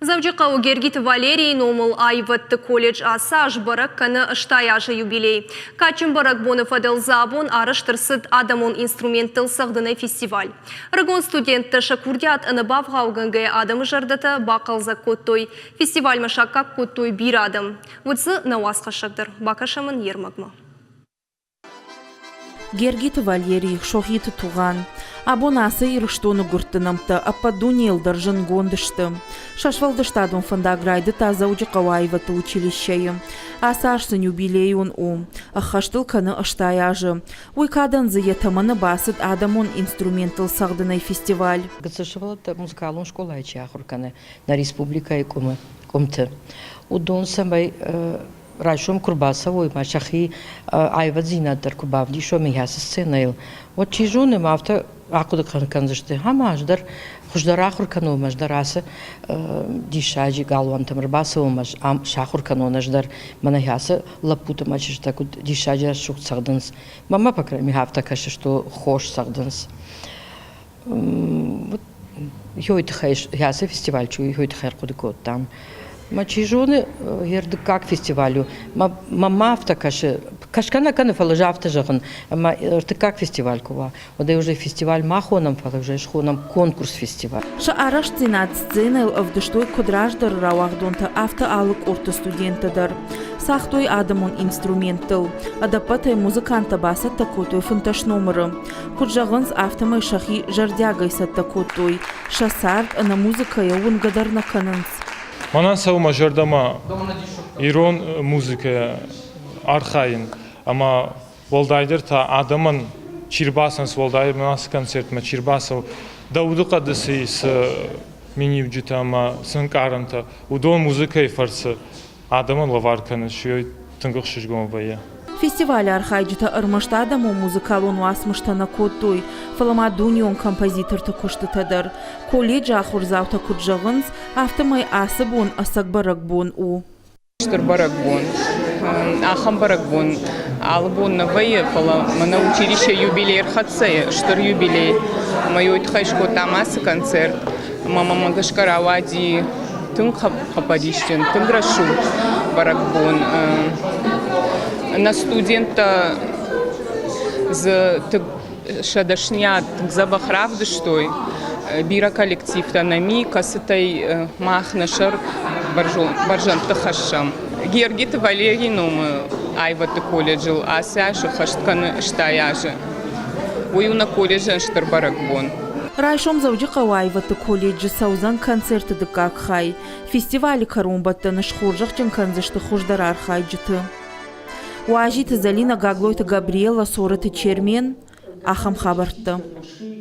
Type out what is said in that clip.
Дзӕуджыхъӕуы Гергиты Валерийы номыл аивӕдты колледж ацы аз бӕрӕг кӕны 80 азы юбилей. Кадджын бӕрӕгбоны фӕдыл дзы абон арӕзт ӕрцыд адӕмон инструменттыл цӕгъдынӕй фестиваль. Ӕрыгон студенттӕ сӕ курдиат ӕнӕбавгъаугӕнгӕйӕ адӕмы зӕрдӕтӕ бахъӕлдзӕг кодтой. Фестивальмӕ саккаг кодтой бирӕ адӕм. Уыд дзы нӕ уацхӕссӕг дӕр. Бакӕсӕм ын йе рмӕгмӕ. Гергиты Валерий, Сохиты Тугъан. Абон ацы Ирыстоны гуырдты нӕмттӕ ӕппӕт дунейыл дӕр зындгонд сты. Сӕ сфӕлдыстадон фӕндаг райдыдта Дзӕуджыхъӕуы аивӕдты училищӕйы. Ацы аз сын юбилейон у. Ӕххӕст ыл кӕны 80 азы. Уый кадӕн дзы йӕ тӕмӕны бацыд адӕмон инструменттыл цӕгъдынӕй фестиваль. Гыццыл сывӕллӕттӕ музыкалон скъолайы чи ахуыр кӕны нӕ республикӕйы къуымы, къуымты, уыдон цӕмӕй райсом куы рбацӕуой ӕмӕ сӕхи аиваддзинад дӕр куы бавдисой мыййацы сценӕйыл, уӕд чи зоны, ӕмӕ афтӕ ахъуыды кӕндзысты, ӕмӕ ӕз дӕр хуыздӕр ахуыр кӕнон, ӕз дӕр ацы диссаджы галуантӕм ӕрбацӕуон, ӕз ам сахуыр кӕнон, ӕз дӕр мӕнӕ ацы лӕппутӕ ӕмӕ чызджытӕ куыд диссаджы рӕсугъд цӕгъдынц. Мӕнмӕ, по крайней мере, афтӕ кӕсы, что хорз цӕгъдынц. Йой тыххӕй ацы фестиваль чи уый тыххӕй ӕрхъуыды кодтам. Мӕ чи зоны, йе рдыккаг фестиваль у. Мӕнмӕ афтӕ кӕсы, кӕсгӕ нӕ кӕны, фӕлӕ ӕз афтӕ зӕгъын, ӕмӕ ӕртыккаг фестиваль куы уа, уӕд ӕй уже фестиваль ма хонӕм, фӕлӕ уже схонӕм конкурс-фестиваль. Сӕ арӕзтдзинад сценӕйыл ӕвдыстой куыд раздӕры рауагъдонтӕ, афтӕ алы къордты студенттӕ дӕр. Цагътой адӕмон инструменттыл. Ӕдӕппӕтӕй музыканттӕ бацӕттӕ кодтой 15 номыры. Куыд зӕгъынц, афтӕмӕй сӕхи зӕрдиагӕй цӕттӕ кодтой. Сӕ цард ӕнӕ музыкӕйӕ уынгӕ дӕр нӕ кӕнынц. Мӕнӕн цӕуы мӕ зӕрдӕмӕ ирон музыкӕйӕ архайын ӕмӕ уӕлдайдӕр та адӕмӕн чи рбацӕуынц, уӕлдай мын ацы концертмӕ чи рбацӕуы, дӕ удыхъӕды цы цы миниуджытӕ ӕмӕ цы ӕнкъарӕнтӕ, уыдон музыкӕйы фӕрцы адӕмӕн лӕвар кӕнын уый тынг ӕхсызгон вӕййы. Фестивалы архайджытӕ ӕрмӕст адӕмон музыкалон уацмыстӕ нӕ кодтой, фӕлӕ ма дунеон композиторты куыстытӕ дӕр. Колледжы ахуырдзаутӕ куыд зӕгъынц, афтӕмӕй ацы бон ӕцӕг бӕрӕгбон у. Стыр бӕрӕгбон. Ахӕм бӕрӕгбон алы бон нӕ вӕййы, фӕлӕ мӕнӕ училище юбилей ӕрхӕццӕ, стыр юбилей. Ӕмӕ уый тыххӕй скодтам ацы концерт. Ӕмӕ мӕм гӕсгӕ рауади тынг хъӕппӕрисджын, тынг рӕсугъд бӕрӕгбон. Нӕ студенттӕ дзы сӕ дӕсныйад тынг дзӕбӕх равдыстой. Бирӕ коллективтӕ нӕм и, кӕцытӕй мах нӕ сӕр бӕрзӕндты хӕссӕм. Гергиты Валерийы номы аивӕдты колледжыл ацы аз ӕххӕст кӕны 80 азы. Уый у нӕ колледжӕн стыр бӕрӕгбон. Райсом Дзӕуджыхъӕуы аивӕдты колледжы цӕудзӕн концерты дыккаг хай. Фестивалы кӕронбӕттӕны схорзӕхджын кӕндзысты хуыздӕр архайджыты. Уазиты Зӕлинӕ, Гаглойты Габриэла, Цорӕты Чермен. Ахӕм хабӕрттӕ.